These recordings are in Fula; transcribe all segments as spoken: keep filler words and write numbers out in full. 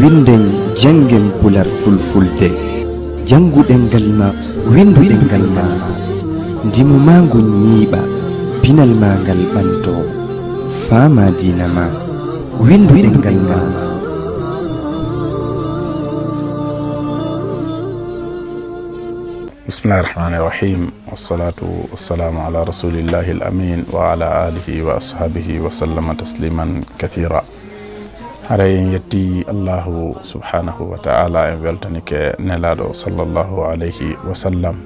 Nden janngen pular fulfulde. Janngu ɗemngal ma, winndu ɗemngal ma. Ndimu ma ngun ñiiɓa, pinal ma ngal ɓanto. Faama diina ma, winndu ɗemngal ma. Bismillahi rahmani rahim. Wassalatu wassalamu ala rasulillahi al amin wa ala alihi wa ashabihi wa sallama tasliman kathira. Haray en yetti Allahu subhanahu wa ta'ala, en weltanike Nelaɗo sallallahu alayhi wa sallam.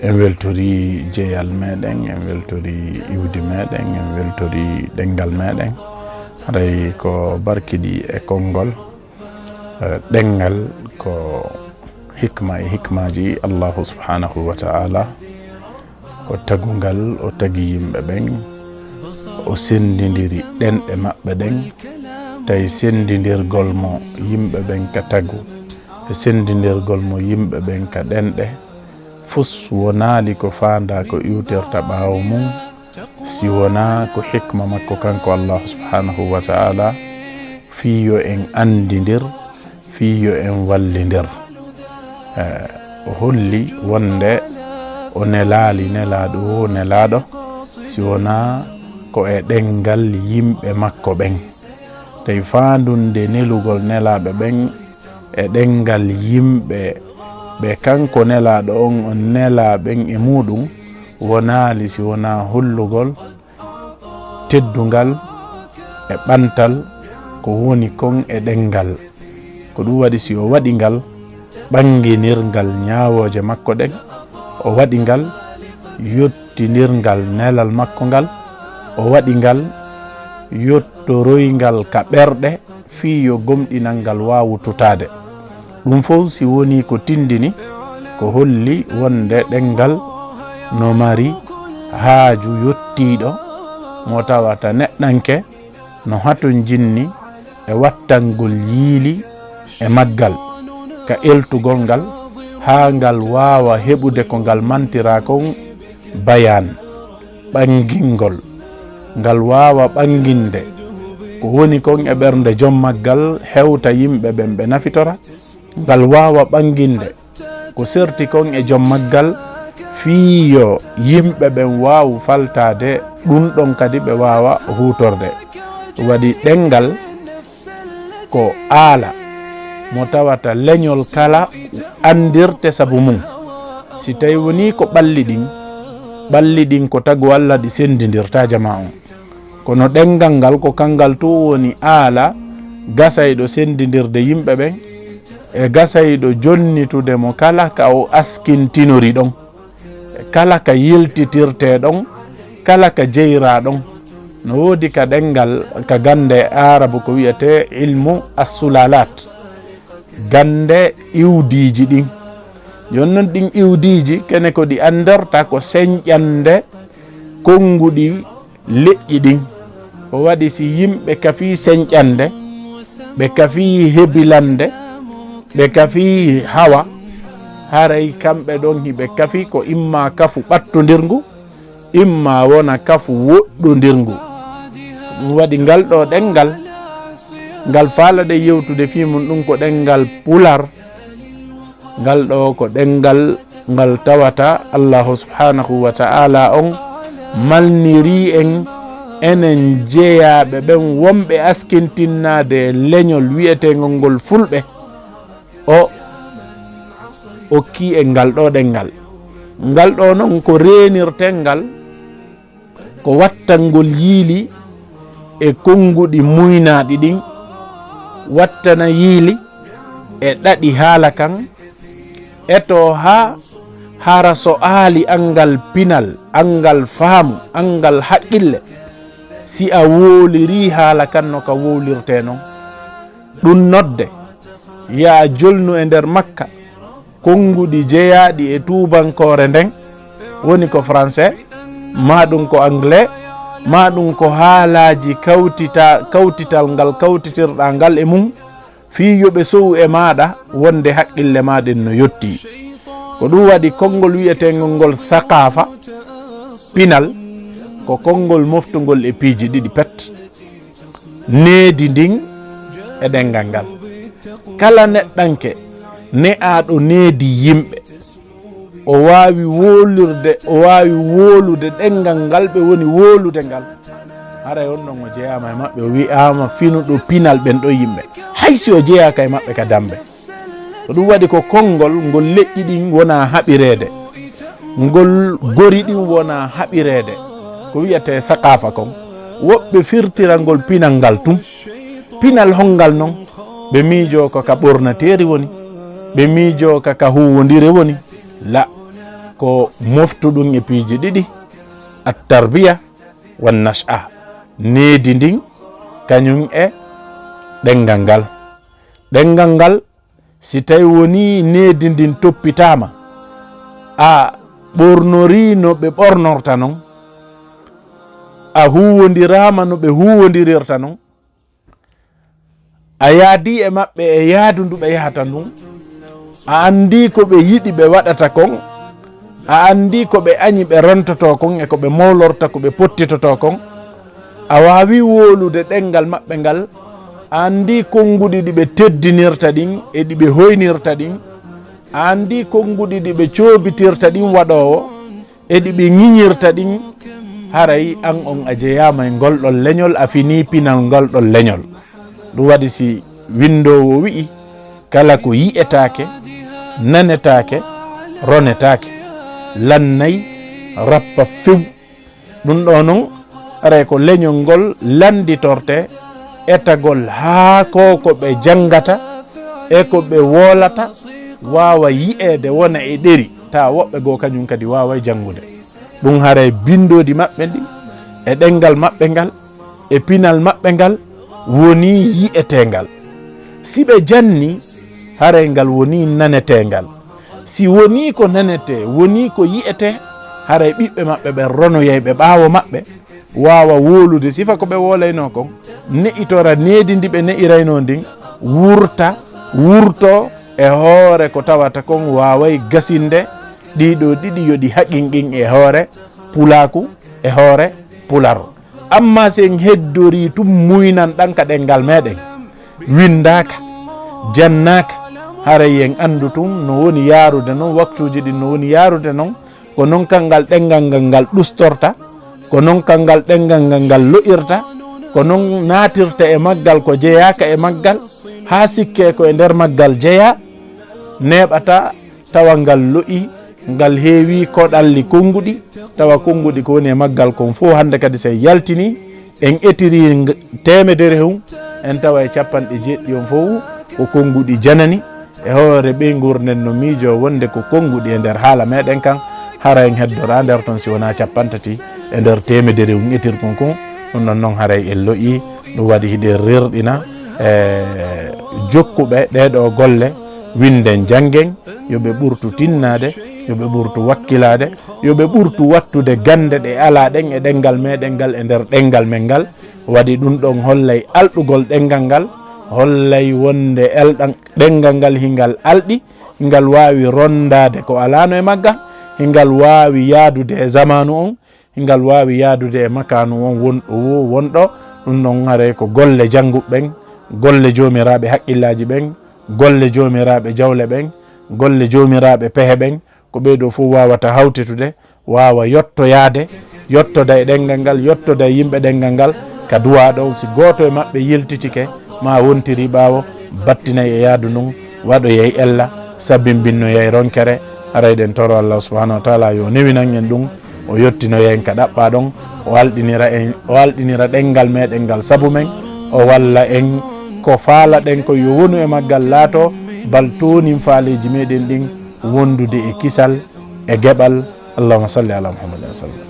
En weltori jeyal meɗen, en weltori iwdi meɗen, en weltori ɗemngal meɗen. Haray ko barkiɗi e konngol. Eh, ɗemngal ko hikma e hikmaji Allahu subhanahu wa ta'ala. O tagungal, o tagi yimɓe ɓen, o senndindiri ɗenɗe maɓɓe ɗen. Tawi senndindirgol mo yimɓe ɓen ka tagu e senndindirgol mo yimɓe ɓen ka ɗenɗe, fus wonaali ko faandaa ko iwtirta ɓaawo mum, si wonaa ko hikma makko kanko Allahu subhanahu wa ta'ala, fii yo en anndindir, fii yo en wallindir. Eh, o holli wonde o nelaali nelaaɗo o nelaaɗo, si wonaa ko e ɗemngal yimɓe makko ɓen. Tawi faandunde nelugol nelaaɓe ɓen e ɗemngal yimɓe ɓe kanko nelaaɗo on, on nelaa ɓen e muuɗum, wonaali si wonaa hollugol teddungal e ɓantal ko woni kon e ɗemngal. Ko ɗum waɗi si o waɗi ngal ɓannginirngal ñaawooje makko ɗen, o waɗi ngal yottinirngal nelal makko ngal, o waɗi ngal yottoroyngal ka ɓerɗe, fii yo gomɗinal ngal waawu tutaade. Ɗum fof si wonii ko tinndini, ko holli wonde ɗemngal no mari haaju yottiiɗo, mo tawata neɗɗanke no hatonjinni e wattangol yiili e maggal, ka eltugol ngal, haa ngal waawa heɓude ko ngal mantiraa kon, bayaan, ɓanngingol, ngal waawa ɓannginde ko woni kon e ɓernde jom maggal, hewta yimɓe ɓen ɓe nafitora, ngal waawa ɓannginde ko serti kon e jom maggal, fii yo yimɓe ɓen waawu faltaade ɗum ɗon, kadi ɓe waawa huutorde. Waɗi ɗemngal ko aala mo tawata leñol kala anndirte sabu mum. Si tawi wonii ko ɓalli ɗin, ɓalli ɗin ko tagu Alla ɗi senndindirta jamaa on. Kono ɗemngal ngal ko kanngal tun woni aala gasayɗo senndindirde yimɓe ɓen, e gasayɗo jonnitude mo kala ka o askintinori ɗon, e kala ka yiltitirtee ɗon, kala ka jeyraa ɗon. No woodi ka ɗemngal, ka gannde Aarabu ko wi'etee ilmu assulalat, gannde iwdiiji ɗin. Jooni non ɗin iwdiiji kene ko ɗi anndirta ko senƴannde konnguɗi leƴƴi ɗin. Ko waɗi si yimɓe kafii senƴannde, ɓe kafii hebilannde, ɓe kafii hawa, haray kamɓe ɗon hiɓe kafi ko imma kafu ɓattondirngu, imma wona kafu woɗɗondirngu. Ɗum waɗi ngal ɗoo ɗemngal, ngal faalaɗen yewtude fii mum, ɗum ko ɗemngal Pular. Ngal ɗoo ko ɗemngal ngal tawata Allaahu subhaanahu wa ta'aalaa on malnirii en, enen jeyaaɓe ɓen wonɓe askintinnaade e leñol wi'eteengol ngol Fulɓe. O okkii en ngal ɗoo ɗemngal. Ngal ɗoo non ko reenirten ngal, ko wattangol yiili e konnguɗi muynaaɗi ɗin, wattana yiili e ɗaɗi haala kan, eto haa hara so aali anngal pinal, anngal faamu, anngal haqqille, si a wowlirii haala kan no ka wowlirtee non. Ɗum nodde, yo a jolnu e nder makka konnguɗi jeyaaɗi e tuubankoore nden, woni ko français, maa ɗum ko anglais, maa ɗum ko haalaaji kawtita-, kawtital ngal kawtitirɗaa ngal e mum, fii yo ɓe sowu e maaɗa wonde haqqille maa ɗen no yottii. Ko ɗum waɗi konngol wi'eteengol ngol thaqaafa, pinal, ko konngol moftungol e piiji ɗiɗi pet. Needi ndin e ɗemngal ngal. Kala neɗɗanke ne'aaɗo needi yimɓe, o waawi wowlirde, o waawi wowlude ɗenngal ngal ɓe woni wowlude ngal, haray on ɗon o jeyaama e maɓɓe, o wi'aama finuɗo pinal ɓen ɗon yimɓe, hay si o jeyaaka e maɓɓe ka dammbe. Ko ɗum waɗi ko konngol ngol leƴƴi ɗin wonaa haɓireede, ngol gori ɗin wonaa haɓireede. Ko wi'etee sakaafa kon, woɓɓe firtira ngol pinal ngal tun. Pinal honngal non? Ɓe miijoo ko ka ɓornateeri woni, ɓe miijoo ka ka huuwondire woni. La, ko moftuɗum e piiji ɗiɗi, at-tarbiya wan nash'a, needi ndin kañum e ɗenngal ngal. Ɗenngal ngal, si tawi wonii needi ndin toppitaama, a ɓornorii no ɓe ɓornorta non, a huuwondiraama no ɓe huuwondirirta non, a yaadii e maɓɓe e yaadu ndu ɓe yahata ndun, a anndii ko ɓe yiɗi ɓe waɗata kon, a anndii ko ɓe añi ɓe rentotoo kon e ko ɓe mowlorta ko ɓe pottitotoo kon, a waawii wowlude ɗenngal maɓɓe ngal, a anndii konnguɗi ɗi ɓe teddinirta ɗin e ɗi ɓe hoynirta ɗin, a anndii konnguɗi ɗi ɓe coobitirta ɗin waɗoowo, e ɗi ɓe ŋiñirta ɗin, haray an on a jeyaama e ngol ɗon leñol, a finii pinal ngol ɗon leñol. Ɗum waɗi si winndoowo wi'i, kala ko yi'etaake, nanetaake, ronetaake, lannay, rappa few. Ɗum ɗoo non, haray ko leñol ngol lannditortee, etagol haa ko ko ɓe janngata e ko ɓe woolata waawa yi'eede wona e ɗeri, taa woɓɓe goo kañum kadi waaway janngude. Ɗum haray binndoodi maɓɓe ndin, e ɗenngal maɓɓe ngal, e pinal maɓɓe ngal, wonii yi'eteengal. Si ɓe jannii, haray ngal wonii naneteengal. Si wonii ko nanetee, wonii ko yi'etee, haray ɓiɓɓe maɓɓe ɓen ronoyay ɓe ɓaawo maɓɓe, waawa wowlude sifa ko ɓe wowlaynoo kon, ne'itora needi ndi ɓe ne'iraynoo ndin, wurta, wurtoo e hoore ko tawata kon waaway gasinde ɗii ɗoo ɗiɗi yo ɗi haqinqin e hoore pulaaku, e hoore pular. Ammaa si en heddorii tun muynanɗan ka ɗenngal meɗen, winndaaka, jannaaka, haray en anndu tun no woni yaarude non, waktuuji ɗin no woni yaarude non, ko non kanngal ɗenngal ngal ngal ɗustorta, ko non kanngal ɗenngal ngal ngal lo'irta, ko non naatirta e maggal ko jeyaaka e maggal, haa sikkee ko e nder maggal jeyaa, neeɓataa tawa ngal lo'ii, ngal heewii koɗalli konnguɗi, tawa konnguɗi ko woni e maggal kon fow hannde kadi si en yaltinii, en etirii ng-, teemedere hun, en tawa e cappanɗe jeeɗiɗi on fow ko konnguɗi janani. E hoore ɓeynguure nden no miijoo wonde ko konnguɗi e nder haala meɗen kan, hara en heddoraa nder ton si wonaa cappantati e nder teemedere hun etirkun kun. Ɗum ɗon non haray en lo'ii, ɗum waɗi hiɗen rerɗina e jokkuɓe ɗee ɗoo golle, winden janngen, yo ɓe ɓurtu tinnaade, yo ɓe ɓurtu wakkilaade, yo ɓe ɓurtu wattude gannde ɗe alaa ɗen e ɗenngal meɗen ngal, e nder ɗenngal men ngal. Waɗi ɗum ɗon hollay alɗugol ɗenngal ngal, hollay wonde elɗan-, ɗenngal ngal hingal alɗi, hingal waawi ronndaade ko alaano e maggal, hingal waawi yaadude e zamaanu on, hingal waawi yaadude e makaanu on won-, wo-, wonɗo. Ɗum ɗon haray ko golle jannguɓe ɓen, golle joomiraaɓe haqqillaaji ɓen, golle joomiraaɓe jawle ɓen, golle joomiraaɓe pehe ɓen, ko ɓee ɗoo fof waawata hawtetude, waawa yottoyaade, yottoda e ɗenngal ngal, yottoda e yimɓe ɗenngal ngal, ka duwaa ɗon, si gooto e maɓɓe yiltitike, maa wontiri ɓaawo, battinay e yaadu ndun, waɗoyay ella, sabinbinnoyay ronkere, haray ɗen toro Allah subhanahu wa taala yo newinan en ɗum, o yottinoya en ka ɗaɓɓaa ɗon, o alɗinira en, o alɗinira ɗenngal meɗen ngal sabu men, o walla en ko faalaɗen ko yo wonu e maggal laato bal toonin faaleeji meɗen ɗin wondude e kisal e geɓal. Allahumma salli ala Muhammadin wa sallam.